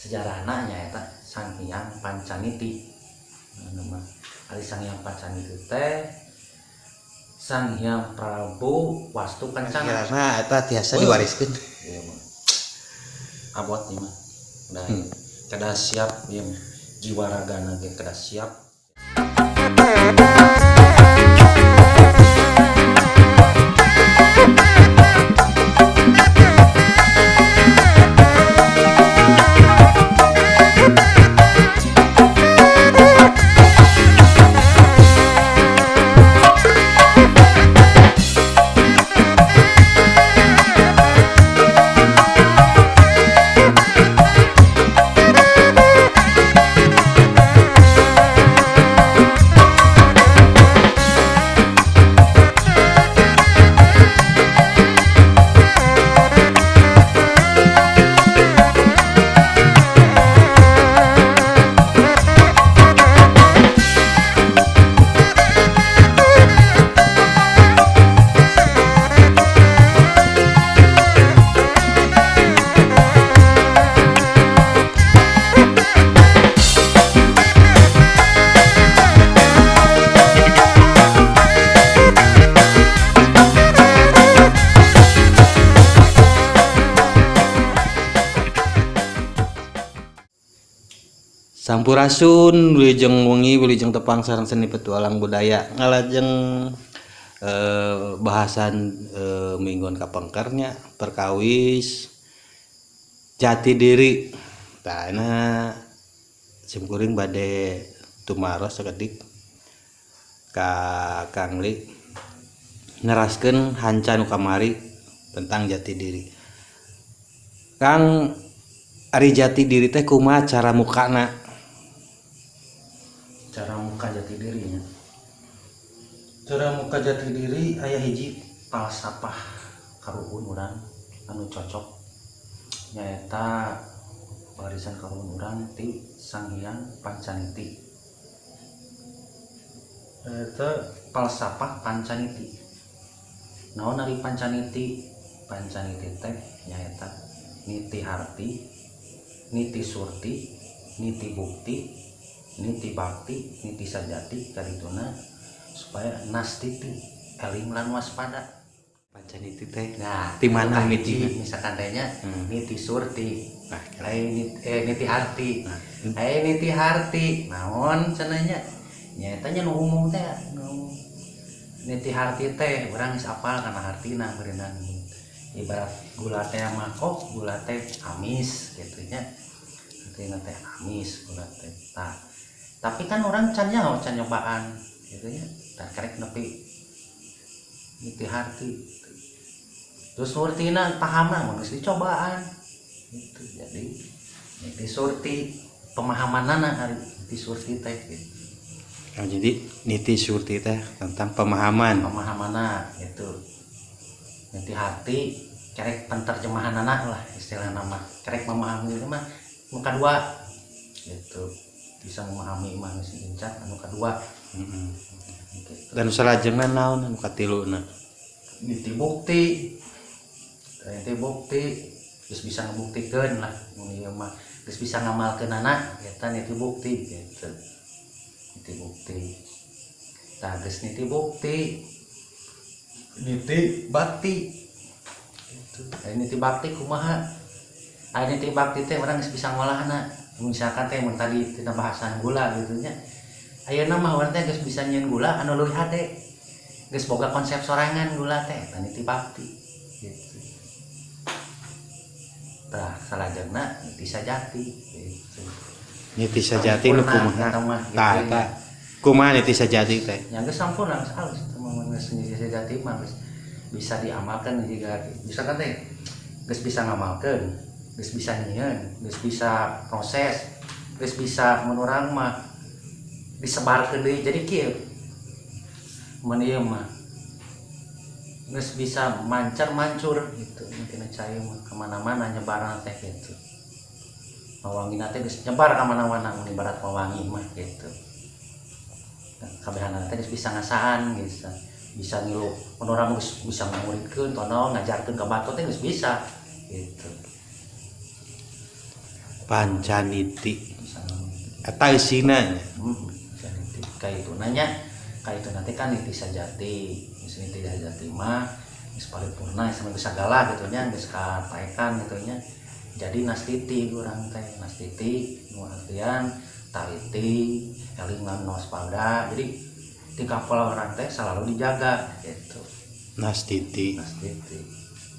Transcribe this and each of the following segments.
Sejarahna nyaeta Sang Hyang Pancaniti. Nama ari Sang Hyang Pancaniti teh Sang Hyang Prabu Wastu Kencana. Akhirna eta tiasa diwariskeun. Ieu mah. Abot ieu mah. Nah, kedah siap ieu mah. Jiwa ragana ge kedah siap. Sampurasun, wilujeng wengi, wilujeng tepang sareng seni petualang budaya. Ngalajeng bahasan mingguan kapengkernya perkawis jati diri. Tah sim kuring bade tumaros sakedik ka Kang Li neraskeun hanca nu kamari tentang jati diri. Kang, ari jati diri teh kumaha cara mukana? Cara muka jati dirinya. Cara muka jati diri aya hiji falsafah karuhun urang anu cocok nyaeta warisan karuhun urang ti Sang Hyang Pancaniti. Eta falsafah Pancaniti. Naon ari Pancaniti? Pancaniti teh nyaeta niti harti, niti surti, niti bukti, niti bakti, niti sajati, kadituna supaya nastiti eling lan waspada. Pancaniti teh. Nah, ti mana mitinya? Misalkan teh nya niti surti. Nah, niti harti. Nah. Niti harti naon cenah nya? Nyaeta nya nu umum teh, nu niti harti teh urang geus apal kana hartina meureunna. Ibarat gula teh mangkok, gula teh amis gitu nya. Hartina teh amis gula teh. Tah, tapi kan orang can nyaho, can nyobaan gitu nya. Tah karek nepi niti harti. Terus surtina pahamna mun geus dicobaan gitu. Jadi niti surti pemahamanana ari niti surti teh gitu. Oh, jadi niti surti teh tentang pemahaman. Pemahamanna gitu. Niti harti kerek penterjemahanana lah istilahna mah. Kerek memahami itu mah nu kadua gitu. Bisa memahami mah geus incat anu kadua. Gitu. Dan salajengna naon anu katiluna? Niti bukti. Niti bukti geus bisa ngabuktikeun lah mun ieu mah geus bisa ngamalkeunana eta niti bukti gitu. Niti bukti. Tah geus niti bukti, niti bakti. Gitu. Aya niti bakti kumaha? Aya niti bakti teh urang geus bisa ngolahna. Misalkan teh mun tadi tina bahasan gula gitu nya. Ayeuna mah urang teh geus bisa nyieun gula anu leuwih hade. Geus boga konsep sorangan gula teh eta niti bakti gitu. Tah salajengna niti sajati gitu. Niti sajati nu kumaha? Eta mah gitu. Tah eta kumaha niti sajati teh? Nya geus sampurna geus halus eta mah mun geus niti sajati mah geus bisa diamalkan jika misalkan teh geus bisa ngamalkeun, geus bisa nyieun, geus bisa proses, geus bisa mun urang mah disebarkeun deui. Jadi kieu mun ieu mah geus bisa mancar-mancur gitu, mungkin cai mah kemana-mana nyebarna teh gitu. Wawangina teh geus nyebar ka mana-mana mun ibarat wawangi mah gitu. Kabehana teh geus bisa ngasaan gitu. Bisa ngilu mun urang geus bisa ngamuridkeun tono ngajarkeun ka batur teh geus bisa gitu. Pancaniti eta eusina nya. Pancaniti kaituna nya, kaitu nanti kan niti sajati. Geus niti sajati mah geus paripurna sama geus sagala gitu nya, geus kataekan gitu nya. Jadi nastiti urang teh, nastiti nu artian taliti, eling lan waspada. Jadi tingkah pola orang teh selalu dijaga gitu. Nastiti. Nastiti.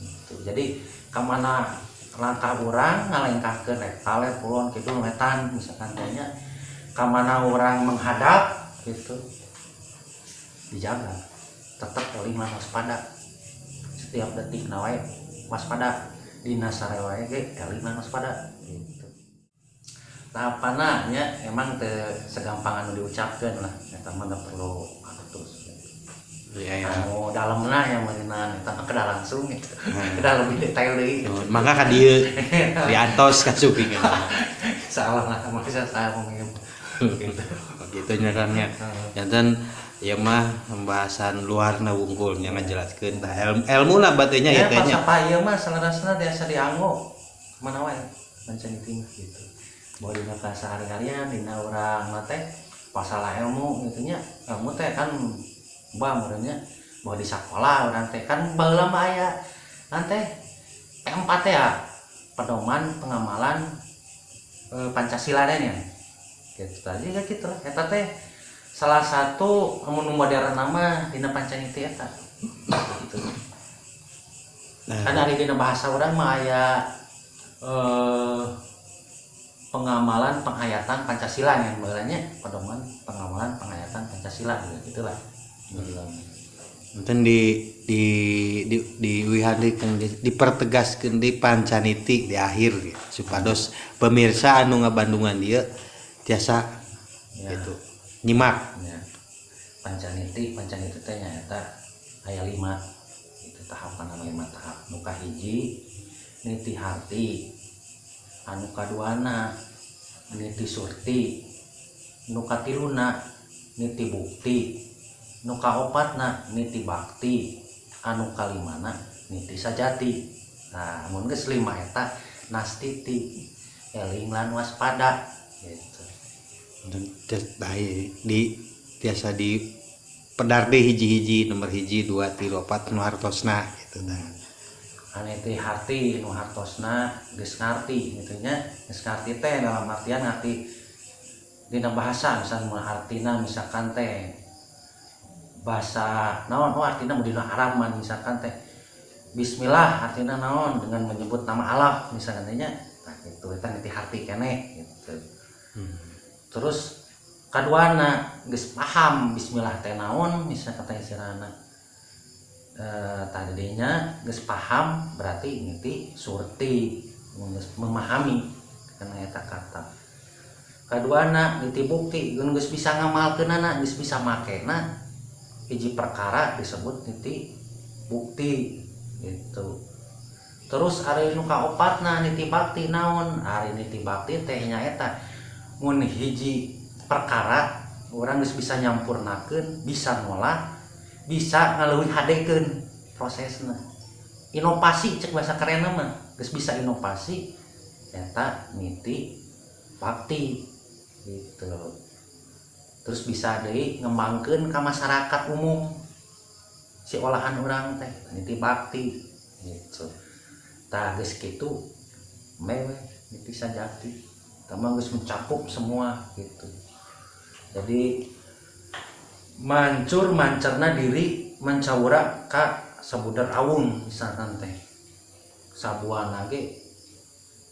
Gitu. Jadi kamana langkah urang ngalengkahkeun rek kaler kulon kidul wetan misalkan teh nya, kamana urang menghadap gitu dijaga, tetap eling lan waspada setiap detik na wae waspada, dina sare wae ge eling lan waspada gitu. Tahapanna nya emang teu segampang anu diucapkeun lah, eta mah perlu waktu. Ya, ya. Anu dalamna yang meureunan eta mah kedah langsung gitu. Kedah lebih detail deui. Mangga ka dieu diantos ka suping. Salah lah maksud saya ngomong gitu. Gitu nya kan nya. Janten ieu mah pembahasan luarna wungkul nya ngajelaskeun tah elmuna batenya ya ieu teh nya. Falsafah ieu mah salarasna tiasa dianggo mana wae Pancaniti mah gitu. Bahwa dina kasehari-harian dina urang mah teh masalah ilmu gitu nya. Ilmu teh kan bah meureun nya bahwa di sakola urang teh kan baheula mah aya nanti P4 teh ya, pedoman pengamalan Pancasila teh nya. Gitu tadi ya gitu lah. Eta teh salah satu amun modern nama dina Pancaniti eta. Gitu. Nah. Kan ari dina bahasa urang mah aya pengamalan penghayatan Pancasila yang baheula nya, pedoman pengamalan penghayatan Pancasila gitu lah. Enten di diwihanikeun dipertegaskeun di Pancaniti di akhir gitu. Supados pemirsa anu ngabandungan dieu tiasa ya. Gitu nyimak. Ya. Pancaniti, Pancaniti teh nyaeta aya 5 itu tahapan anu 5 tahap. Nu kahiji niti harti, anu kaduana niti surti, nu katiluna niti bukti, nu kaopatna niti bakti, anu kalimana niti sajati. Nah, mun geus 5 eta nastiti, eling lan waspada gitu. Di tiasa di pedar deh hiji-hiji nomor hiji 2 3 4 nu hartosna gitu tah. Niti harti nu hartosna geus ngarti gitu nya. Geus ngarti teh dalam artian ngarti dina bahasa misalkan mun artina misalkan teh bahasa naon, oh artina mun dina Arab mah misalkan teh bismillah artina naon dengan menyebut nama Allah misalkan teh nya. Tah kitu eta niti harti keneh gitu. Terus kaduana geus paham bismillah teh naon misalkan teh istilahna. Tadinya geus paham berarti niti surti geus memahami kana eta kata. Kaduana niti bukti geus bisa ngamalkeunana geus bisa makena hiji perkara disebut niti bukti gitu. Terus ari nu kaopatna niti bakti naon? Ari niti bakti teh nyaeta mun hiji perkara urang geus bisa nyampurnakeun, bisa ngolah, bisa ngaleuwih hadekeun prosesna. Inovasi cek bahasa kerenna mah, geus bisa inovasi eta niti bakti gitu. Terus bisa deui ngembangkeun ka masyarakat umum si olahan urang teh niti bakti gitu. Tah geus kitu mewe niti sajati. Tah mah geus mencakup semua gitu. Jadi mancur mancerna diri mencawura ka sabudar awung misalkan teh sabuana ge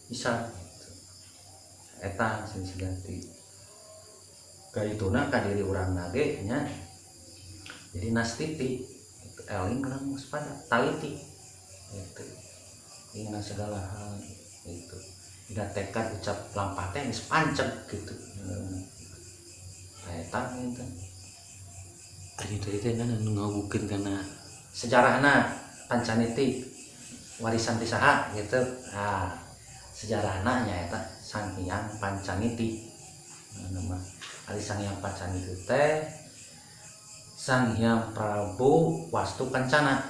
bisa gitu. Eta sing sejati kaituna ka diri urang ge nya. Jadi nastiti itu eling lan waspada taliti gitu dina segala hal gitu. Dina tekad ucap lampah teh geus panceg gitu. Eta gitu. Ari tadi teh kan anu ngawukeun kana sejarahna Pancaniti warisan ti saha gitu. Nah, sejarahna nyaeta Sang Hyang Pancaniti. Nah, ari Sang Hyang Pancaniti teh Sang Hyang Prabu Wastu Kencana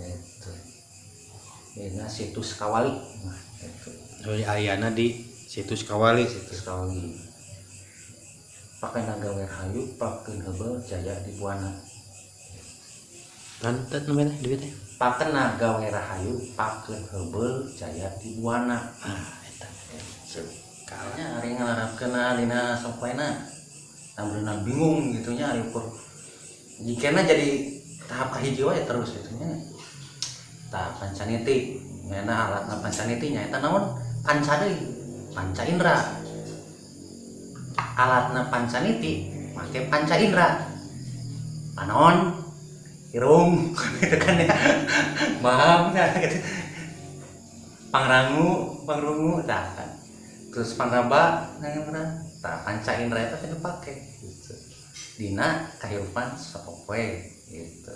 gitu. Dina situs Kawali. Nah, gitu. Oh, ayana di Situs Kawali. Situs Kawali. Pakai naga werhayu, pakai heubeul jaya di buana. Kan teh namanya duit teh. Pakai naga werhayu, pakai heubeul jaya di buana. Ah, eta. Kalanya ari ngalarapkeun dina sopoena. Tambah bingung gitu nya ari ukur. Jikana jadi tahap kahiji wae terus gitu nya. Tah pancaniti, ngeuna alatna pancaniti nyaeta naon? Panca deui, panca indra. Alatna pancaniti make panca indra. Panon, irung gitu kan ya. Maham ya gitu. Pangrangu, pangrungu tah kan. Terus pangraba nah, tah panca indra eta teh dipake gitu. Dina kahirupan sapopoe gitu.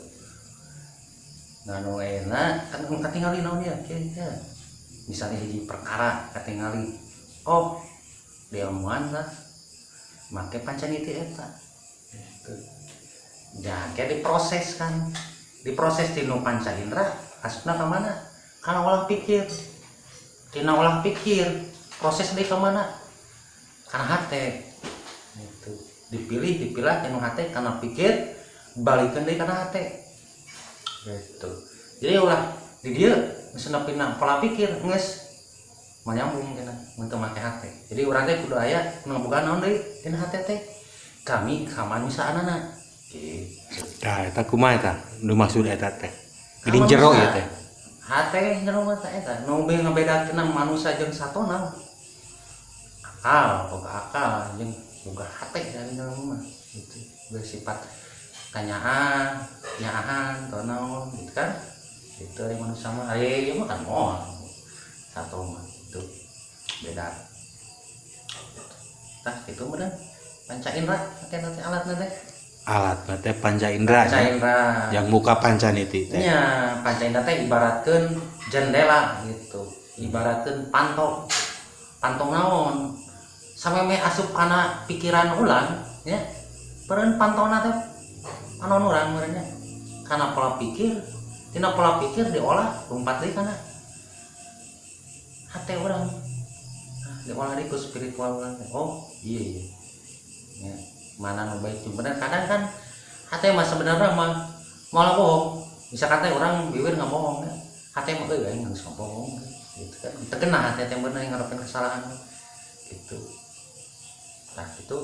Nah nu enak kan katingali naon ya kieu ya. Misalnya hiji perkara katingali, oh diilmuan lah make pancaniti eta gitu. Ya kayak diproses kan, diproses tinu panca indra asupna ka mana? Kana olah pikir. Tina olah pikir proses deui ka mana? Kana hate gitu. Dipilih dipilah tinu hate kana pikir balikeun deui kana hate gitu. Jadi ulah di dieu geus nepina pola pikir geus menyambung kena mun teu make hate. Jadi urang teh kudu aya nu ngabogaan naon deui dina hate teh kami kamanusaanana gitu. Tah eta kumaha eta nu maksud eta teh? Geuning jero ieu teh. Hate jero mah teh eta nu ngabedakeun manusa jeung satona. Akal, boga akal jeung boga hate dari jero mah gitu. Bersifat kanyaan, nyaahan atau naon gitu kan. Itu ari manusia mah ari ieu mah kan moal. Satu mah itu beda. Tah itu meureun panca indra teh teh alatna teh. Alatna teh panca indra. Panca indra. Yang muka pancaniti teh. Nya, panca indra teh ibaratkeun jendela gitu. Ibaratkeun panto. Panto naon? Sameme asup kana pikiran ulang nya. Peureun pantona teh panon urang meureun nya. Kana pola pikir, tina pola pikir diolah lompat deui kana hate urang. Nah, diolah deui ku spiritual urang teh. Oh, iya iya. Ya, mana nu baik jeung bener. Kadang kan hate mah sebenarnya mah moal bohong. Misalkan teh urang bibir ngabohong ya. Hate mah euy aing geus ngabohong gitu kan. Teu kena hate teh bener ngarepkeun kesalahan gitu. Nah, itu.